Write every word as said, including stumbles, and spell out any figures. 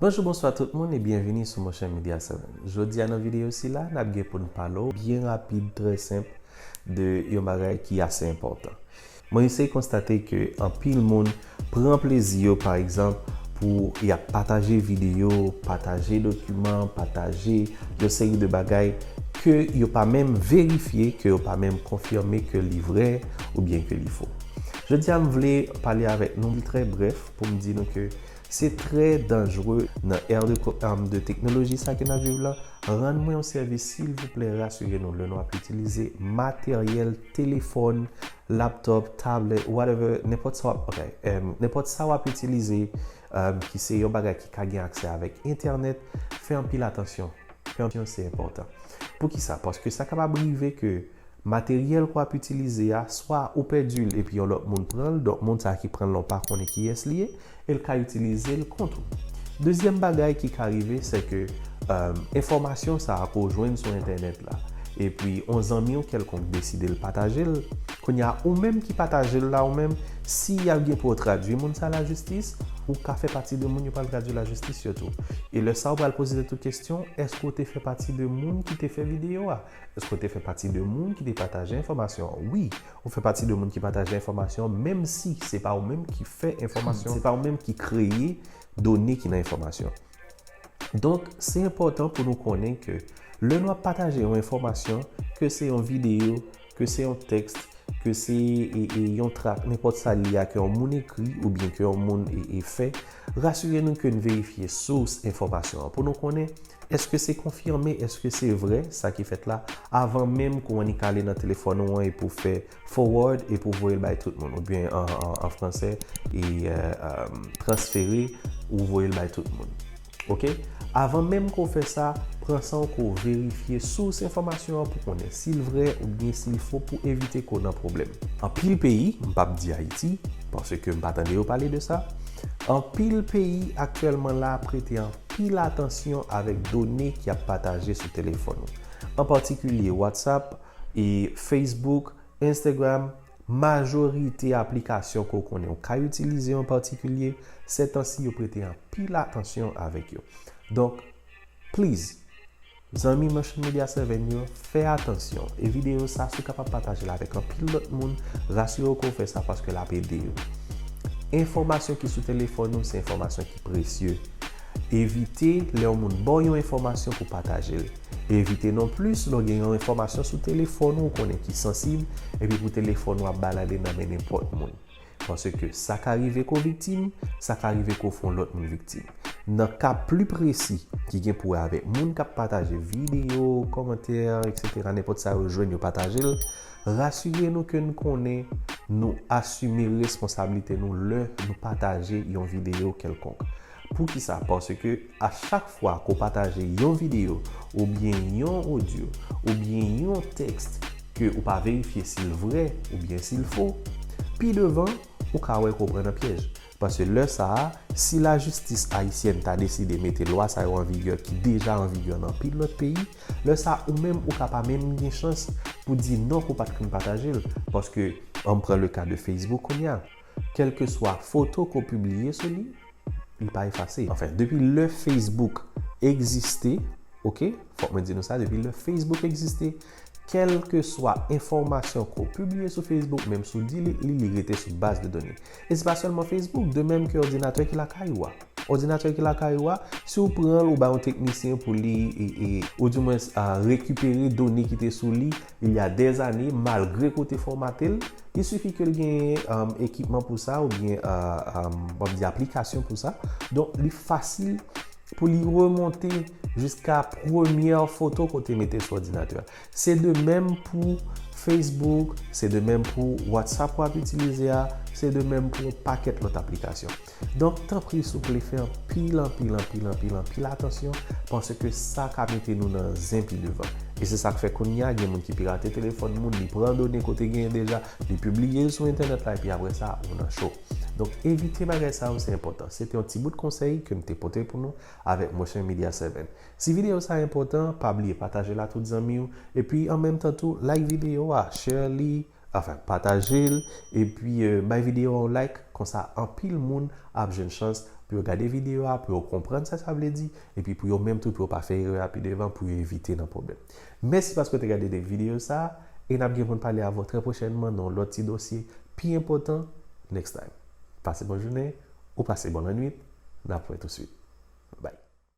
Bonjou, bonswa tout moun e byenvini sou Motion Media Seven. Jodi a nan videyo sila, n ap gen pou n pale w byen rapid, trè senp, de yon bagay ki ase enpòtan. Mwen eseye konstate ke anpil moun pran plezi yo, pa egzanp, pou y ap pataje videyo, pataje dokiman, pataje yon seri de bagay ke yo pa menm verifye, ke yo pa menm konfime ke li vrè oubyen ke li fo. Jodi a, m vle pale avèk nou trè brèf pou m di nou ke se trè danjre nan ère de, um, de teknoloji sa ke n ap viv la. Rann mwen yon sèvis, silvouplè, rasire nou lè nou ap itilize materyèl, telefòn, laptop, tablet, whatever, nenpòt sa w ap, ok, um, nenpòt sa w ap itilize, um, ki se yon bagay ki ka gen aksè avèk entènèt, fè anpil atansyon. Fè atansyon, se enpòtan. Poukisa? Paske sa kapab rive ke materyèl ke w ap itilize a, swa ou pèdi l epi yon lòt moun pran l, donk moun sa a ki pran l la, w pa konnen kiyès li ye, e l ka itilize l kont ou. Dezyèm bagay ki ka rive, se ke, um, enfòmasyon sa a ke w jwenn sou entènèt la, epi yon zanmi w kèlkonk deside l pataje l, kounye a, ou menm ki pataje l la, ou menm, si y ap gen pou yo tradui moun sa a lajistis, ou ka fè pati de moun yo pral tradui lajistis yo tou. E lè sa a, ou pral poze tèt ou kesyon, èske w te fè pati de moun ki te fè videyo a? Èske w te fè pati de moun ki te pataje enfòmasyon an? Wi, ou fè pati de moun ki pataje enfòmasyon an, menm si se pa ou menm ki fè enfòmasyon, se pa ou menm ki kreye done ki nan enfòmasyon. Donk, se enpòtan pou nou konnen ke lè nou ap pataje yon enfòmasyon, ke se yon videyo, ke se yon tèks, ke se, e, e, yon trak, nenpòt sa l ye a, ke yon moun ekri oubyen ke yon moun, e, e, fè, rasire nou ke n verifye sous enfòmasyon an pou nou konnen èske se konfime, èske se vrè sa ki fèt la, avan menm ke w annik ale nan telefòn ou an epi w fè forward epi w voye l bay tout moun, oubyen an, an, an fransè, e, euh, euh, transfere, ou voye l bay tout moun. Ok? Avan menm ke w fè sa, pran san w ke w verifye sous enfòmasyon an pou konnen si l vrè oubyen si l fo pou evite ke w nan pwoblèm. Anpil peyi, m p ap di Ayiti, paske m pa tande yo pale de sa, anpil peyi aktyèlman la prete anpil atansyon avèk done ki ap pataje sou telefòn ou. An patikilye WhatsApp e Facebook, Instagram, majorite aplikasyon ke w konnen w ka itilize an patikilye, sètansi yo prete anpil atansyon avèk yo. Donk, please, zanmi Motion Media Seven yo, fè atansyon. E videyo sa, si w kapab pataje l avèk anpil lòt moun, rasire w ke w fè sa paske l ap ede yo. Enfòmasyon ki sou telefòn ou, se enfòmasyon ki presye. Evite lè yon moun ba w yon enfòmasyon pou pataje l. Evite nonplis lè w gen yon enfòmasyon sou telefòn ou, ou konnen ki sansib, epi pou telefòn ou ap balade nan men nenpòt moun. Paske sa ka rive ke w viktim, sa ka rive ke w fè yon lòt moun viktim. Nan ka pli presi ki gen pou wè avèk moun k ap pataje videyo, kòmantè, etsetera, nenpòt sa yo jwenn, yo pataje l, rasire nou ke n konnen nou asime responsablite nou lè nou pataje yon videyo kèlkonk. Poukisa? Paske a chak fwa ke w pataje yon videyo, oubyen yon odyo, oubyen yon tèks ke ou pa verifye si l vrè oubyen si l fo, pi devan, ou ka wè ke w pran nan pyèj. Paske lè sa a, si lajistis ayisyèn ta deside mete lwa sa yo an vigè ki deja an vigè nan anpil lòt peyi, lè sa a, ou menm, ou ka pa menm gen chans pou di non ke w pa t konn pataje l. Paske, ann pran le ka de Facebook kounye a. Kèlkeswa foto ke w pibliye sou li, li pa efase. Anfen, depi lè Facebook egziste, ok, fòk mwen di nou sa, depi lè Facebook egziste, kèlkeswa enfòmasyon ke w pibliye sou Facebook, menm si w delete li, li rete sou baz de done. E se pa sèlman Facebook, de menm ke òdinatè ki lakay ou a. Òdinatè ki lakay ou a, si w pran l, ou bay yon teknisyen pou li, e, e, ou di mwens, a, rekipere done ki te sou li, il y a des années, malgre ke w te fòmate l, il suffit ke l genyen, um, ekipman pou sa, oubyen, uh, um, m ap di aplikasyon pou sa. Donk, li fasil pou li remonte jiska premyè foto ke w te mete sou òdinatè a. Se de menm pou Facebook, se de menm pou WhatsApp w ap itilize a, se de menm pou yon pakèt lòt aplikasyon. Donk, tanpri, souple, fè anpil, anpil, anpil, anpil, anpil atansyon, paske sa ka mete nou nan zen pi devan. E se sa k fè kounye a, gen moun ki pirate telefòn moun, li pran done ke w te genyen deja, li pibliye l sou entènèt la, epi apre sa, ou nan cho. Donk, evite bagay sa yo, se enpòtan. Se te yon ti bout konsèy ke m te pote pou nou avèk Motion Media Seven. Si videyo sa enpòtan, pa bliye pataje l a tout zanmi w, epi an menm tan tou, like videyo a, share li, anfen, pataje l, epi, euh, bay videyo a yon like, konsa anpil moun ap jwenn chans pou yo gade videyo a, pou yo konprann sa sa vle di, epi pou yo menm tou, pou yo pa fè erè a pi devan, pou yo evite nan pwoblèm. Mèsi paske w te gade de videyo sa, e n ap gen pou n pale avè w trè pwochènman nan yon lòt ti dosye pi enpòtan, next time. Pase bon jounen, ou pase bon lannwit, n ap wè touswit. Bye.